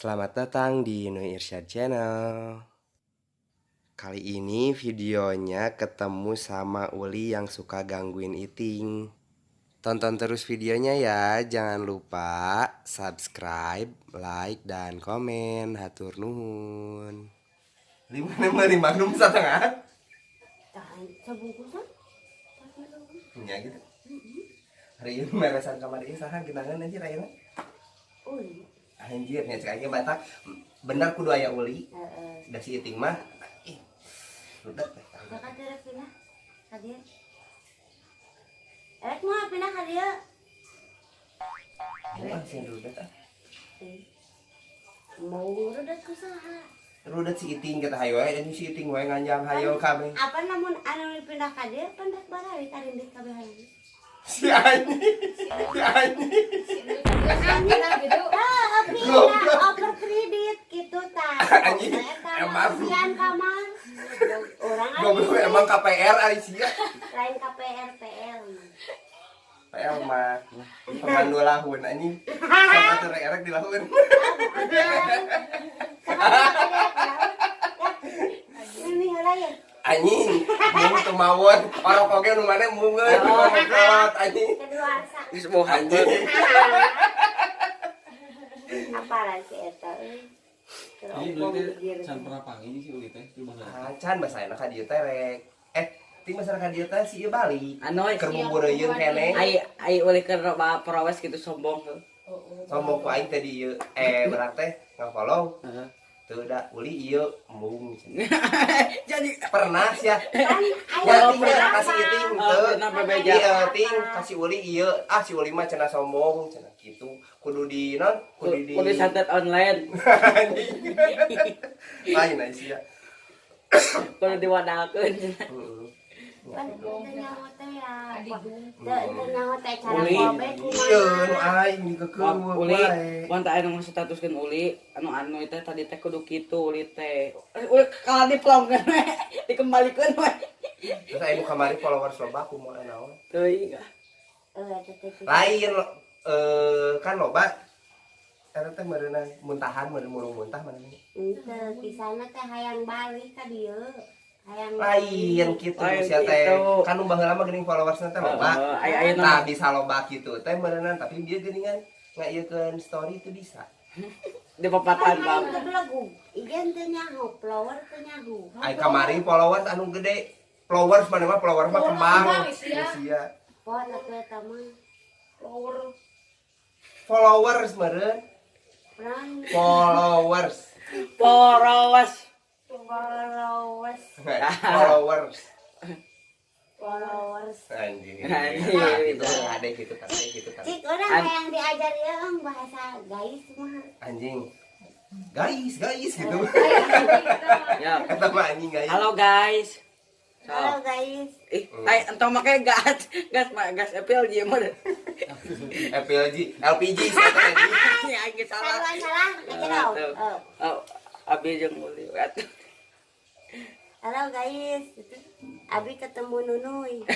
Selamat datang di Nuy Irsyad Channel. Kali ini videonya ketemu sama Uli yang suka gangguin Iting. Tonton terus videonya ya. Jangan lupa subscribe, like, dan komen. Hatur nuhun. Lima lima lima magnum setengah. Sebungkusan. Ya gitu. Hari ini meresan kamar ini saha genangan anjir ayeuna. Uli. Anjir nya cek aing batak bener kudu aya Uli. Heeh. Da si Iting mah ih. Rudet teh. Kakak teh rek pindah ka dieu. Rek mau pindah ka dieu. Bukan sih rudet ah. Mau rudet ku saha? Rudet si Iting kita hayo we anjing si Iting we nganjang hayo kabeh. Apa namun anu pindah ka dieu pendak barari karindit kabehan. Si anjing. Si anjing. Gitu. Ah, pindah over kredit gitu tah. Anjing, Eta emang. Kasihan kamar. Orang Goblok emang KPR ari sia. Lain KPR PL. PL mah pemandu lahun anjing. Sama tuh rek di lahun. Ini heula ya. Anjing, mung teu mawon. Orang oge nu mana mungeun, kolot anjing. Keduarsa. Geus bau Anjing. Apalah si eta euy. Ini dulu teh can pernah panggil si Uli teh di bahasa. Acan bahasa enak ka dieu teh rek. Eh, ting bahasa ka dieu teh si ieu balik. Anu Keur bumbureuyun keneh. Ai ai uli keur prowes gitu sombong tuh. Sombong ku aing teh di ieu. Eh, urang teh nga-follow. Heeh. Teu da Uli ieu embung. Jadi Pernah sia. Kan Ya aya ting ya, kasih iting Oh, teu. pernah bebeja. Iya, ting kasih Uli ieu. Ah, si Uli mah cenah sombong, cenah kitu. Kudu di non, kudu di kudu santet online, Lain aja sia. kudu diwadalkeun. Heeh. Kan teu nyaho teh ya. Adigung. Teu nyaho teh cara Uli. kobe Iya, nu kumaha. aing dikeukeuh Uli, wae. mun teh anu statuskeun Uli, anu anu teh tadi teh kudu kitu Uli teh. Uli kalah diplongkeun we, dikembalikeun we. Terus aing nu kamari followers loba kumaha naon. Teuing. Eh, eta teh kitu. Lain kan loba eta teh meureunna muntahan meureun murung muntah mana nih. Henteu kisahna teh hayang balik ka dieu. Hayang Lain kitu Lain sia teh. kitu. Kan nu baheula mah geuning followersna teh loba. Heeh, ai ayeuna Tah bisa loba kitu teh meureunna tapi dia geuningan ngaieukeun story itu bisa. di papatan Kan bang. aing teu belegug. Ieu teu nyaho, flower teu nyaho. Ai kamari followers anu gede. Followers mana mah followers mah kembang. Kembang, sia. Sia. Pot atuh eta mah. Flower. Followers meureun. Perang Followers. Poros. followers, Followers. followers. Anjing. Anjing. Nah, gitu ada gitu kan gitu kan. Cik orang hayang diajar ieu eng bahasa guys mah. Anjing. Guys, guys gitu. Ya. Kata mah anjing guys. Halo guys. Halo So. guys. Ih, ai entong make gas, gas mah gas FLG mah. LPG, LPG sih anjing. Ya aing geus salah. Saluan salah, ngejero. Tuh. Oh. Oh, abi jeung Uli. Atuh. Halo guys. Abi ketemu Nunuy.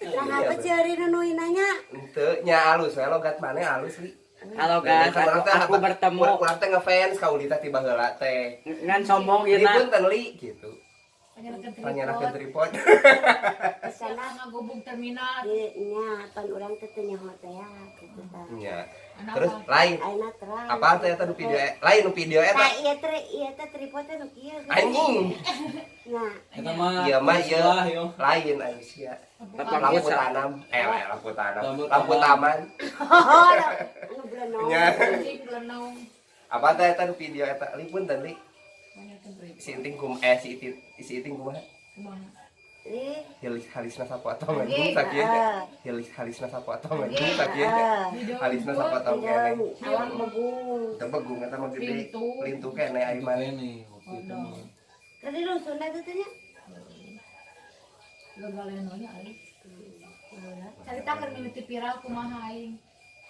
Nah, apa cari Nunuy nanya? Henteu nya alus we logat maneh alus li. Halo guys, Kan urang teh aku bertemu Urang teh ngefans ka Uli teh ti baheula teh. ngan sombong ieu Li na. punten li gitu. Panyanakeun Panyanakeun tripod. tripod. Di sana Ngagobug terminal. di nya pan urang teh teu nyaho teh ya gitu tah. Nya. Anak Terus apa? lain Ayeuna terang. apa teh eta nu video lain nu video eta Tah ieu teh ieu teh tripod teh nu kieu. anjing. Nah, Eta mah Ieu mah ieu sekolah, yo. lain anjing sia. Lampu Lampu tanam, eh lampu tanam, Lampu lampu taman. taman. oh, anu belenong. Nya. Anjing belenong. Apa teh eta nu video eta li punten li. Panyanakeun tripod. Si Iting kum eh si Iting si Iting kumaha? Kumaha? Ih, Hilis halisna sapotong anjing sakieu. Heeh. Hilis halisna sapotong anjing sakieu. Heeh. Halisna sapotong keneh. Hideung, awak begung. Teu begung eta mah gede. Lintu. Lintu keneh ai Itu mah. kene waktu itu mah. Tadi lu Sunda tuh teh nya. Gagaleno nya aing. Carita keur mimiti viral kumaha aing.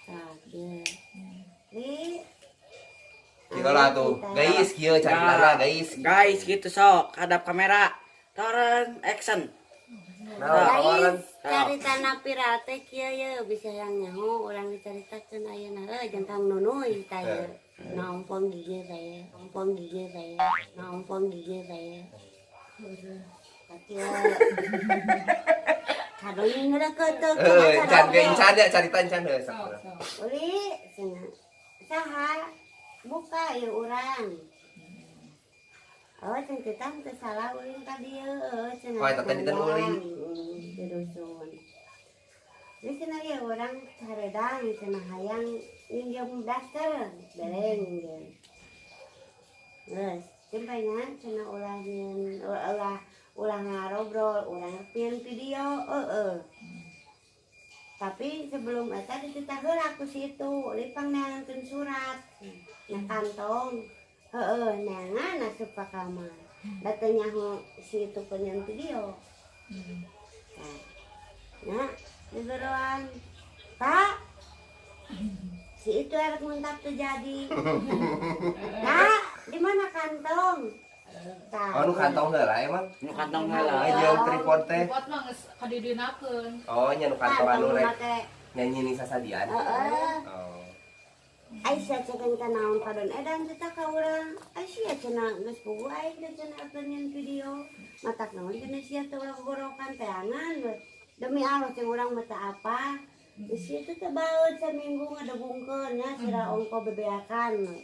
Tah, kieu. Li. Kieu lah tuh. Guys, kieu caritana guys. Guys, gitu sok, hadap kamera. Turn action. Nah, kawaran. Caritana viral teh kieu ye bisa yang nyaho urang dicaritakeun ayeuna heuh jeung Kang Nunuy tah ye. Naompong gigir teh, ompong gigir teh, naompong gigir teh. Kieu. Kadoing ngeureukeuteuk. Eh, encan ge encan ya carita encan heuh sok. Sok, sok. Uli cenah. Saha? Buka ieu urang. Oh, cenah kita teu salah ulin ka dieu, heuh cenah. Oh, eta teh dinten uli. Di dusun. Jadi cenah ieu urang caredang cenah hayang minjem daster, bere minjem. Geus, jempenya cenah ulah nyieun ulah ulah ngarobrol, urang pieun video, heueuh. Tapi sebelum eta dititah heula ku si itu, lipang neangankeun surat na kantong. Heeh, neangan asup ka kamar. Da teu nyaho si itu penyen video. Nah, nya digeroan. Pak, si itu erek muntap teu jadi. Kak, di mana kantong? Tah. Oh, nu kantong heula emang. Nu kantong heula. Ah, jeung tripod teh. Tripod mah geus kadidinakeun. Oh, nya nu kantong anu Kantong rek make. nyanyi ning sasadian. Heeh. Oh. Aisyah cekan ka naon padon edan teh ka urang. Aisyah cenah geus puguh aing teh cenah nyeun video. Matak naon cenah sia teh ulah gorokan teangan we. Demi Allah cing urang mah teu apa. Geus itu teh baeud saminggu ngadegungkeun nya sira ongko bebeakan we.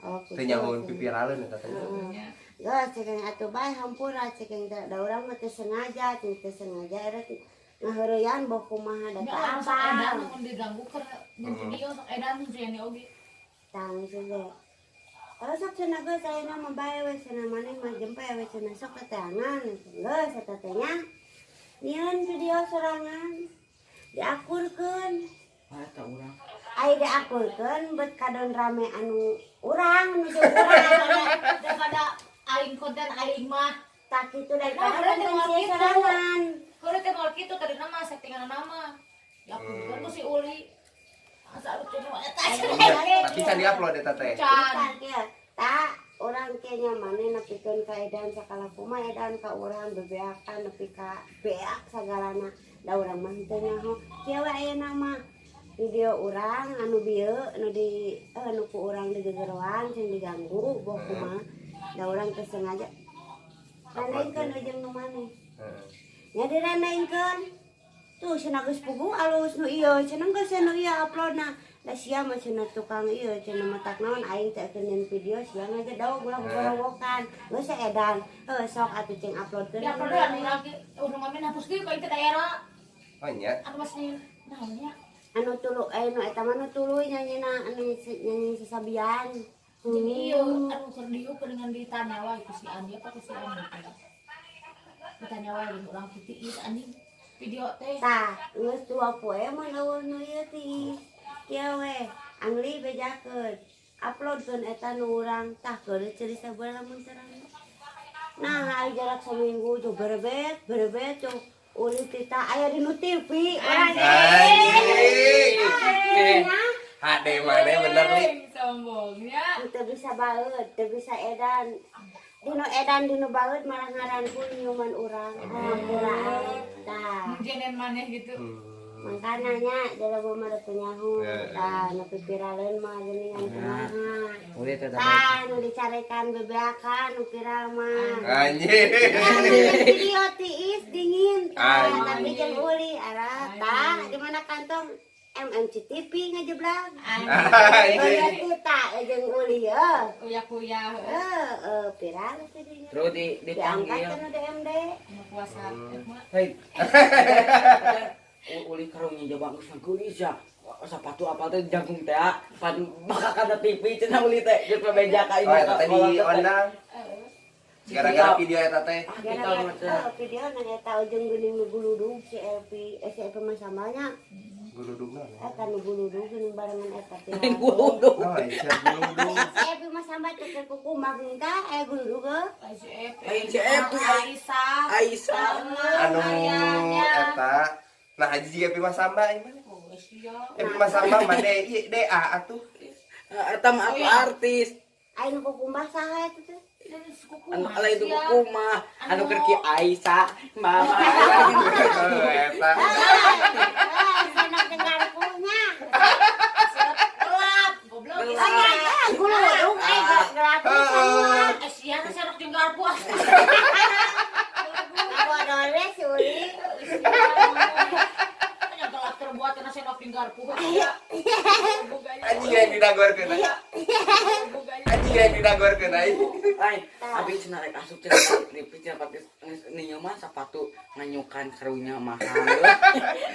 Oh, Teu nyahoeun pipiraleun eta teh. Heeh. Geus cekan atuh bae hampura cekan teh da urang mah teu sengaja, cing teu sengaja erek ngaheureyan boh kumaha da Ya, teu orang sok edan apa. mun diganggu keur nyeun video sok edan si ini oge. Tang juga. Kalau sok cenah geus ayeuna mah bae we cenah maneh mah jempe we cenah sok keteangan. Geus eta teh nya. Nyieun video sorangan diakurkeun. Wah, eta urang. Ai diakurkeun bet kadon rame anu urang nu jeung urang. Daripada aing konten aing mah. Tak kitu daripada Nah, berarti konten moal sia kitu. sorangan. Kalau teh moal kitu tadi nama settingan nama. Diakurkeun ku si Uli. Asa lucu nu eta. Tapi can diupload eta teh. Can. Tah kieu. Tak urang kieu nya maneh nepikeun ka edan sakala kumaha edan ka urang bebeakan nepi ka beak sagalana. Da urang mah teu nyaho. Kieu we ayeuna mah video urang anu bieu anu di anu ku urang di gegeroan sing diganggu boh kumaha. Da urang teu sengaja randaingkeun ujung nu maneh. Heeh. Nya dirandaingkeun. Tuh cenah geus puguh alus nu ieu cenah geus nu ieu uploadna. Da sia mah cenah tukang ieu cenah matak naon aing teh keur nyieun video sia ngagedog ulah gorowokan. Geus edan. Heuh sok atuh cing uploadkeun. Diupload anu urang ge urang mah hapus deui ka teh daerah. Oh nya. Anu masih naon nya. Anu tulu nu eta mah nu tuluy nyanyina anu nyanyi sasabian. Jeung ieu anu keur dieu dengan ditanya wae ku si Andi apa ku si Andi teh. Ditanya wae jeung urang putih ieu anjing video teh. Tah, geus dua poe mah eueuh nu ieu ti. Kieu we, angli bejakeun. Uploadkeun eta nu urang tah keur ceuri sabaraha mun terang. Nah, aya jarak saminggu tuh berebet, berebet tuh. Uli tita aya di nu TV. Urang Anjing. teh. HD maneh bener li. Sombongnya. Teu bisa baeud, teu bisa edan. Dinu edan dinu baeud malah ngaranku nyuman urang. Hampuraan. Tah. Jenen maneh gitu. Makanya nya jelema mah teu nyaho. Tah, nu pipiraleun mah geuningan kumaha. Uli teh da. Tah, nu dicarekan bebeakan nu viral mah. Anjing. Video tiis dingin. Tah, Anjing. tapi jeung uli arah tah di mana kantong MMC TV ngajeblak. Anjing. Kita jeung uli heuh. Kuya-kuya Heeh, viral teh dinya. Terus di Diangkat dipanggil. kana DMD. nu puasa mah. Hei. Uli karungnya jaba geus geulis ya. Sepatu apa teh jagung teh pan bakal kana TV cenah uli teh geus bebeja ka Oh, eta teh diondang. Gara-gara video eta teh. Ah, kita mah teh. Gara-gara video na eta ujung geuning nu guludug si Elvi, si Elvi mah samanya. Guludugna. Eh kan nu guludug geuning barengan eta teh. Guludug. Oh, sia guludug. Si Elvi mah samba teh keur kukumbah tah eh guludug heuh. Si Epi. Lain si Epi, Aisyah. Aisyah. Anu eta. Nah, haji jiga Epi Masamba ieu mana? Oh, sia. Epi Masamba mah D I D A atuh. Eta mah atuh artis. Aya nu kukumbah saha eta teh? Anu ala itu kumaha anu keur Ki Aisyah mama Eta. Sendok jeung garpunya. Gelap, goblok. Ah, gulung eh gelap. Sia teh sendok jeung garpu. Bodole si Uli. Nya gelap terbuat karena sendok jeung garpu. Anjing yang didagorkeun. Anjing yang didagorkeun aing. Ai, abi cenah rek asup cenah di cenah pake ninyo mah sepatu nganyukan karunya mahal.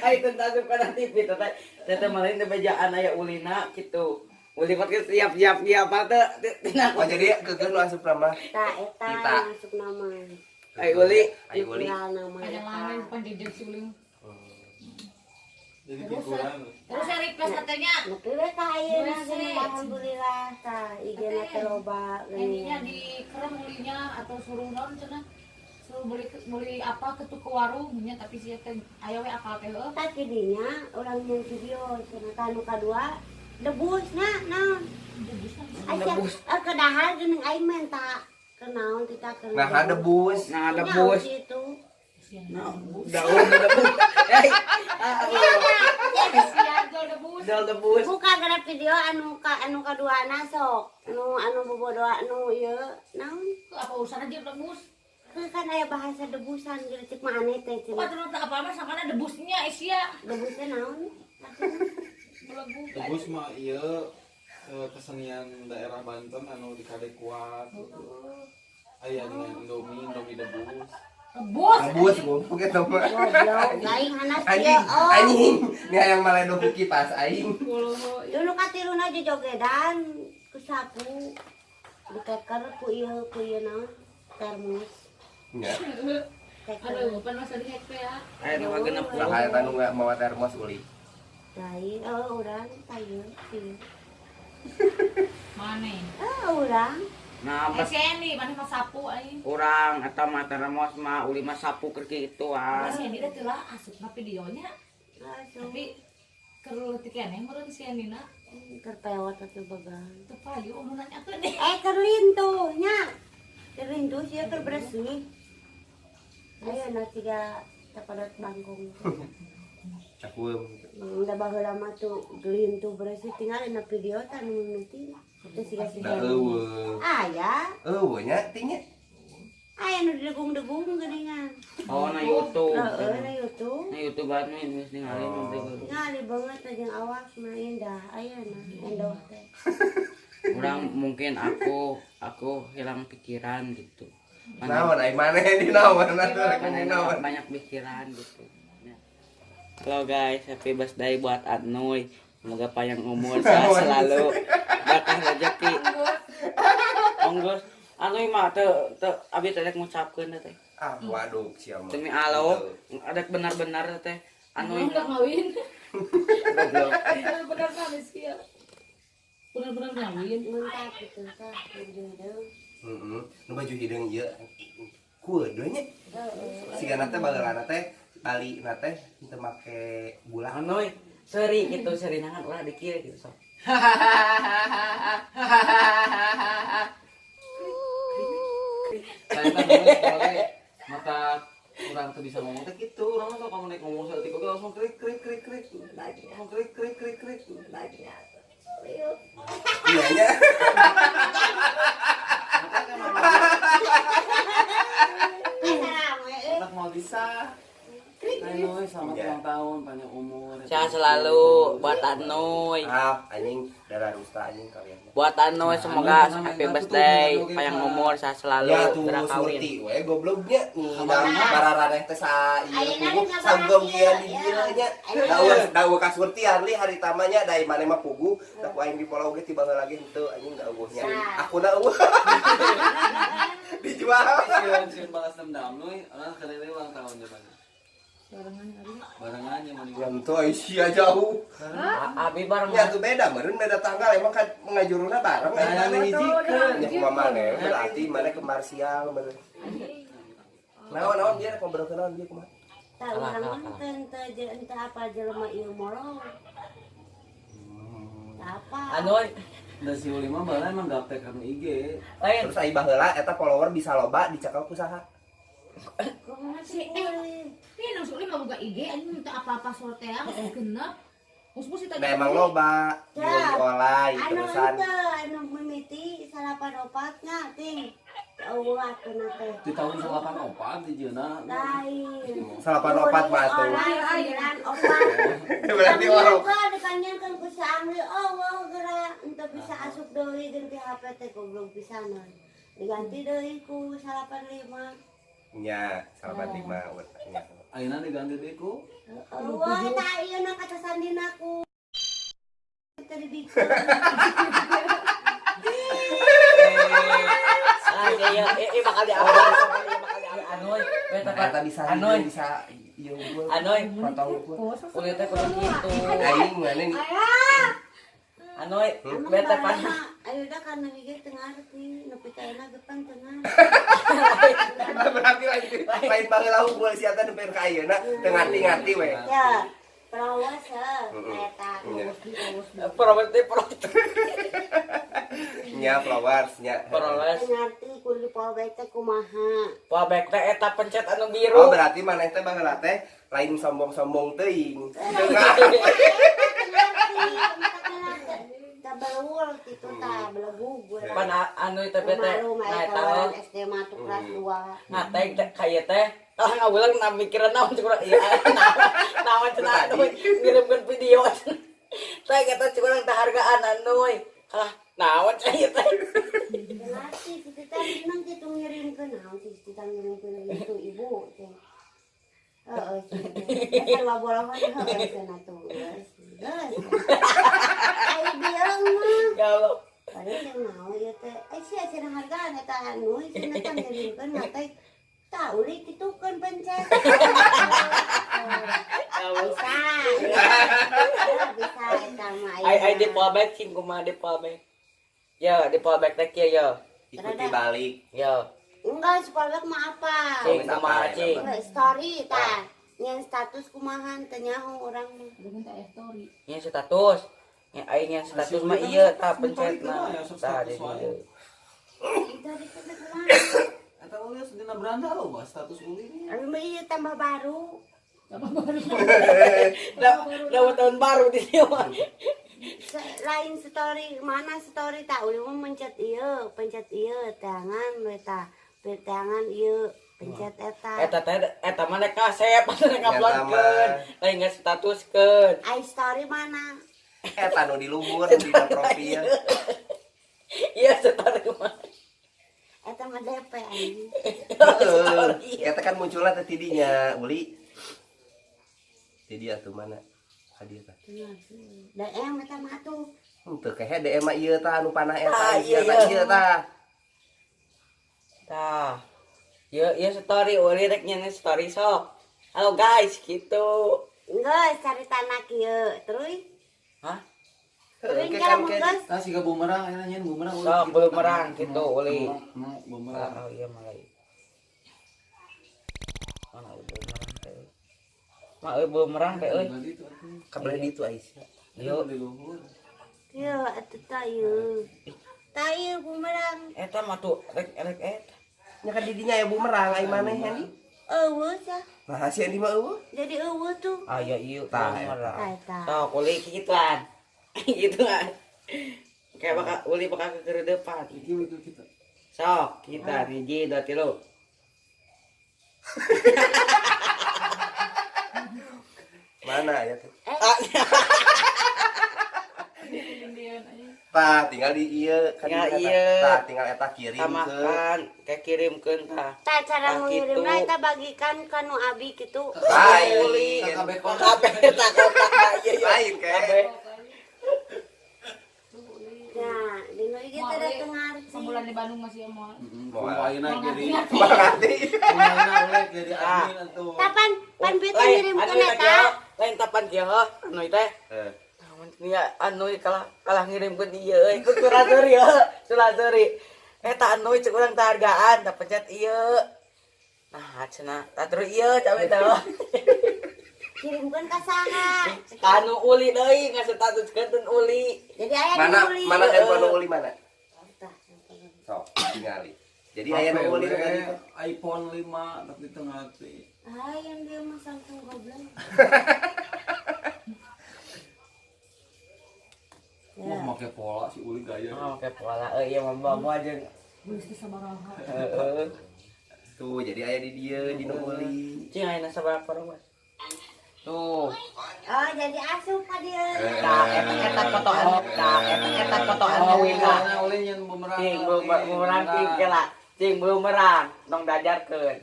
Ai teu asup kana TV teh teh malah teh bejaan aya ulina kitu. Uli mah siap-siap siap teh tina. Oh jadi keukeuh nu asup mah. Tah eta asup nama. Ai Uli, ai Uli. Ada lain panjejen si Uli. Jadi figuran. Terus saya request katanya. Nepi we ka ayeuna geuning alhamdulillah tah IG-na teh loba ininya di kerem ulinya atau suruh naon cenah. Suruh beli beli apa ke tuku warung nya tapi sia teh aya we akal teh heuh. Tah tidinya urang nyeun video cenah ka nu kadua debusna naon. Debus. Aya ke dahar geuning aing menta kenaon tita keur. Nah debus. Nah debus. Nah, daun debus. Eh. Debus. Daun debus. Buka gara video anu ka anu kaduana sok. Anu anu bobodoa anu ieu naon? Apa urusanna jeung debus? Kan aya bahasa debusan gitu cek mah aneh teh cenah. Wah, terus apa mah sangkana debusnya sia. Debusnya naon? Debus mah ieu kesenian daerah Banten anu dikadekuat. Aya dengan Indomie, Indomie debus. Debus. Debus goblok eta mah. Goblok, aing hanas anjing. Anjing, ni hayang maledo ku kipas aing. Dulu katiluna jojogedan ku sapu dikeker ku ieu naon termos. Nya. Aduh, pan masa di hack ya. Aya nu genep. Saha eta nu mawa termos Uli? Lain, oh urang tayeu sih. Mane? Oh urang. Nah, pas ini mana mah sapu aing. Urang eta mah termos mah Uli mah sapu keur kitu ah. Si Eni teh lah asupna videonya. Tapi keur leutik keneh meureun si Enina. Keur pewot atuh bagang. Teu payu nu nanyakeun deh. Eh keur lintuh nya. Keur lintuh sia keur bersih. Ayo na tiga tapadot bangkong. Cakueum. Udah baheula mah tuh gelintuh bersih tinggal na video tah nu mimiti. Itu siga si Da eueuh. Aya. Eueuh nya tingnya. Aya nu degung-degung geuningan. Oh na YouTube. Heeh na YouTube. Na YouTube anu geus ningali nu Ningali banget jeung awak mah indah aya na endoh teh. Urang mungkin aku hilang pikiran gitu. Naon ai maneh di naon atuh rek naon. Banyak pikiran gitu. Halo guys, happy birthday buat Adnoy. Semoga panjang umur, sehat selalu, berkah rezeki. Onggus, Adnoy mah teu teu abi teh rek ngucapkeun teh. Ah, waduh sia mah. Demi Allah, rek benar-benar teh Adnoy udah ngawin. Goblok. Benar-benar ngawin sia. Benar-benar ngawin. Mantap gitu tah baju hideung. Heeh, nu baju hideung ieu kueudeuh nya. Sigana teh bageulana teh Bali na teh teu make gula. Adnoy seri gitu, seri nangan ulah dikir gitu sok. Saya teh mata urang teu bisa ngomong teh kitu, urang mah sok kamu naik ngomong saeutik oge langsung krik krik krik krik. Langsung krik krik krik krik. Iya nya. Anak mau bisa. Adnoy, selamat ulang tahun, panjang umur. Sehat selalu buat Adnoy. Ah, anjing darah rusta anjing kalian. Buat Adnoy semoga happy birthday, panjang umur, sehat selalu, ya tuh segera kawin. Surti we gobloknya nih bararaneh teh sa ieu pugu sanggom ieu di dieu nya. Dawa ka Surti Arli hari tamanya da maneh mah pugu, da ku aing di pola oge tiba lagi henteu anjing da eueuh nya. Akuna eueuh. Dijual. Sieun balas dendam Noy, urang keur ulang tahun zaman. Barengan yang mana? Yang tuh Aisyah jauh. Abi bareng. Ya tuh beda, meureun beda tanggal emang kan ngajuruna bareng. Nah, hijikeun. Ya kumaha maneh, berarti maneh ke Marsial meureun. Naon naon dia ngobrol ke naon dia kumaha? Tah urang mah teu teu apa jelema ieu molong. Apa? Anu Da si Uli mah baheula emang gaptek kana IG. Lain. Terus ai baheula eta follower bisa loba dicekel ku saha? Kumaha Si si eh, Uli? ini nang Uli mah boga IG anjing minta apa-apa soal teh geus genep. Mus-mus ditanya. Nah emang loba, Ya. Yuli Olay Anu terusan. henteu, anu mimiti 84 nya ting. Eueuh atuh na teh. Di tahun 84 di jeuna. Lain. 84 mah atuh. Olay 94. Berarti orang Dikanyankeun ku si Angli, oh wah geura henteu bisa asup deui ganti HP teh goblok pisanan. Diganti deui ku 85. Nya, 85 nya. Ayeuna diganti deui ku Wah, eta ieu na kata sandina ku. Teu dibikeun. Ah, iya, iya, bakal diupload, iya, bakal diupload. Anoy, beta Eta bisa Anoy, bisa ieu gua. Anoy, Potong gua. Uli teh kudu kitu. Aing mana nih? Anoy, Emang beta baheula pan. mah, ayeuna kana ge teu ngarti, nepi ka ayeuna ge pan teu ngarti. Berarti lain lain baheula unggul si eta nepi ka ayeuna teu ngarti-ngarti we. Ya, perawas eta. Nya. Prowes teh prowes. Nya flowers nya. Prowes. Teu ngarti kudu dipolbek teh kumaha. Pabek teh eta pencet anu Oh biru. berarti maneh teh baheula teh lain sombong-sombong teuing. Teu ngarti, Tabelul kitu tah, belegug gue. Pan anu teh teh. Malu mah Nah eta eta orang SD mah tuh kelas 2. Nah teh teh ka ieu teh. Tah ngawulang na mikiran naon cek urang ieu naon cenah anu ngirimkeun video. Teh eta cek urang teh hargaan anu we. Kalah naon cah ieu teh. Teu ngarti kitu teh nang kitu ngirimkeun naon sih kitu ngirimkeun itu ibu teh. Heeh, sih. Asal bolohan heeh cenah tuh. Geus. Geus. Ai bieung mah. Ya Allah. Padahal yang mau ieu teh, eh sia cenah hargaan eta anu cenah teh ngirimkeun mah teh. Tah uli kitukeun pencet. Ya Allah. Bisa. Ya, bisa eta mah. Ai ai di fallback cing kumaha di fallback. Ya, di fallback teh kieu ya. Ikuti balik. Ya, Enggak, fallback mah apa? cing kumaha cing. Enggak, story tah. Nyen status kumaha teu nyaho urang mah. Dengan teh story. Nya status. Nya aing nya status mah ieu tah pencetna. Tah di dieu. Story teh kumaha? Eta Uli geus dina beranda loh, bah status Uli nih. Ari mah ieu tambah baru. Lah, lah tahun baru di dieu mah. Lain story mana story tak uli mah mencet ieu, pencet ieu tangan we tah. Tangan ieu pencet eta. Eta teh eta mah rek kasep rek nguploadkeun, lain nggak statuskeun. Ai story mana? Eta nu di luhur di profil. Iya, story mah. Eta mah DP anjing. Heeh. Eta kan munculna teh tidinya, Uli. Tidi atuh mana? Ka dieu tah. DM eta mah atuh. Henteu kehe DM mah ieu tah anu panah eta Ah, ieu iya, tah iya. ieu tah. Tah. Ieu ieu story uli rek nyeun story sok. Halo guys, gitu. Geus caritana kieu. Terus Hah? terus Oke kala kan mun ke geus Tah siga bumerang ayeuna nyeun bumerang Uli. Sok bumerang gitu Uli. Mau bumerang. Oh iya malah. Mana euy bumerang teh. Mak euy bumerang teh euy. Berarti itu atuh. Kabelah ditu Aisyah. Ieu Di luhur. kieu atuh tah ieu. Tah ieu bumerang. eta mah tuh rek rek eta. Nya kan didinya aya bumerang ai maneh Andi. Eueuh sah. Nah, si Andi mah eueuh. Jadi eueuh tuh. Ah ya ieu Tah, bumerang. Tah eta. Sok uli kituan. Gituan. Kayak bakal uli bakal ke depan. Iki itu kita. Sok kita hiji dua tilu. Mana ya teh? Ah, Tah, tinggal di ieu kan Tinggal di eta. ieu. Tah, tinggal eta kirim ke Tambahkan kayak kirimkeun tah. Tah cara Tah, mengirimna gitu. eta bagikan ka nu abi kitu. Lain. Kabeh kontak. Kabeh tah kontak tah ieu ieu. Lain kayak. Kabeh. Nah, dinu ieu teh da teu ngarti. Sebulan di Bandung masih mau. Mau ayeuna jadi Berarti mau ayeuna Uli jadi admin atuh. Tapan pan beta Lain, ngirimkeun anu teh eta. kieu, lain tapan kieu heuh, anu teh. Eh, Naon nya anu kalah kalah ngirimkeun ieu euy ku suraseuri heuh, suraseuri. Eta anu cek urang teh hargaan tah pencet ieu. Nah, cenah tah terus ieu cawe teh. Kirimkeun ka saha? Anu uli deui ngastatuskeun tun uli. Jadi aya Mana nu uli. mana handphone nu uli mana? Tah, handphone. Sok tingali. Jadi aya nu uli nu tadi teh. iPhone 5 tapi teu ngarti. Ah, yang dia mah Samsung goblok. Wah, make pola si Uli gaya. Oh, make pola euy ieu mah bawa jeung Geus teh sabaraha. heeh. Tuh, jadi aya di dieu di nu uli. Cing ayeuna sabaraha followers? Tuh. Oh, jadi asup ka dieu. Tah, eta eta fotoan, tah, eta eta fotoan Oh, uli lah. Uli nyen bumerang. Cing bumerang cing kela. Cing bumerang tong dajarkeun.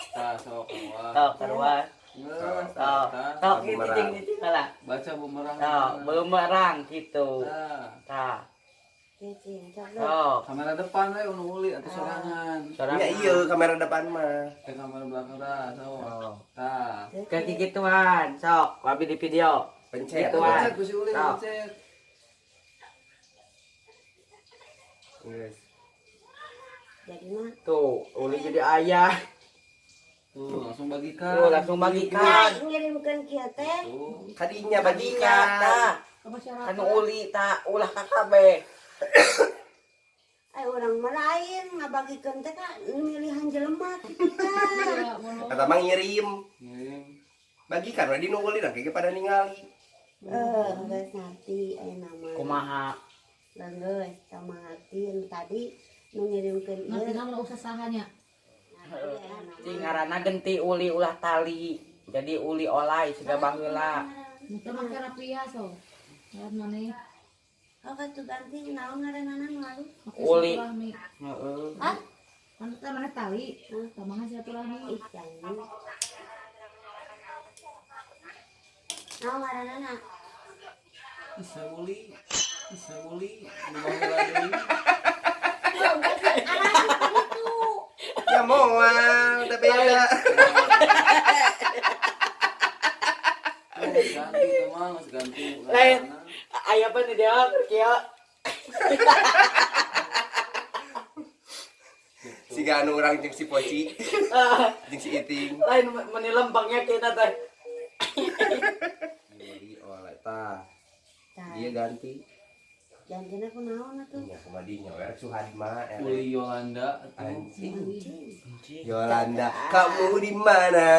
Tah sok wah. Tok keluar. Geus, Tok. tah. Tok gitu cing cing lah. Baca bumerang. Tok bumerang gitu. Tah. Tah. Cing, sok deh. Tok. Kamera depan we nu uli atuh sorangan. Sorangan. Ya iya kamera depan mah. Eh kamera belakang dah sok. Oh. Tah. Kayak gituan, sok, wabi di video. Pencet. Gituan. Pencet ku si Uli Sok. pencet. Geus. Jadi mah Tuh, Uli jadi ayah. Tuh, langsung bagikan. Tuh, langsung bagikan. Nah, ngirimkeun kieu teh. Tuh. Kadinya Kadinya bagikan. tah. Ke masyarakat. Kan Uli tah ulah KKB. Ay urang mah lain ngabagikeun teh ka milihan jelema kitu tah. Ya, mono. Kata mah ngirim. Ngirim. Bagikan we di nu uli dah kayak pada ningali. Eh, geus ngarti ayeuna mah. Kumaha? Lah geus tah ngarti nu tadi nu ngirimkeun ieu. Ngerti mah usah sahanya. Cing ngaranna genti Uli ulah tali. Jadi Uli olay siga baheula. Muter make rapia so. Ngaran maneh. Oh, katu ganti naon ngaranna nu halus? Make Uli. silaturahmi. Heeh. Hah? Kan teh maneh tali. Tambahan silaturahmi. Ih, jangan. Naon ngaranna? Isa Uli. Isa Uli. Nu baheula deui. Ya moal, teh beda. Oh, ganti teh mah geus ganti. Lain. Aya apa nih dia kieu? Siga anu urang jeung si Poci, jeung si Iting. Lain meni lempangnya kita teh. Uli oleh tah. Tah, Dia ganti. Gantina kunaon atuh? Nya kumaha dinya we rek Suhadi mah. Uli Yolanda atuh. Anjing. Cing. Yolanda, kamu di mana?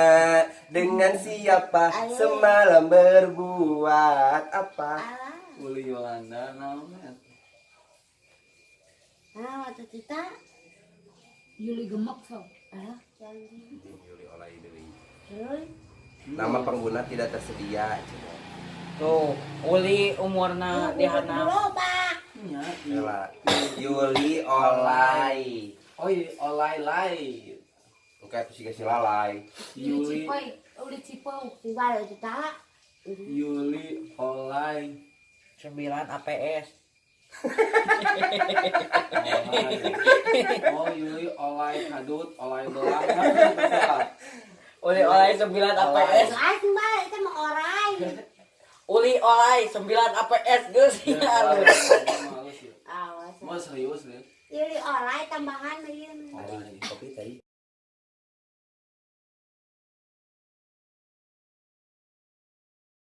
Dengan siapa? Semalam berbuat apa? Alah. Uli Yolanda naon atuh. Ah, waktu kita Yuli gemek so. ah, jangan. Yuli oleh deui. Terus Nama pengguna tidak tersedia. cenah. Tuh, Uli umurna di handap. loba. Nya. Yela. Yuli Olai. Oh, iya, olay lay. Engke atuh siga si lalai. Yuli Yuli Cipoy, Uli Cipau. Tiba itu tak. Yuli Olay. 9 APS. Olay. Oh, Yuli Olay kadut, Olay belang. Uli olay 9 APS. Ah, tiba itu mah orai. Uli olay 9 APS geus. Ya, Halus. halus ya. Awas. Mau serius deh. Yuli orai tambahan ieu. Kopi tadi.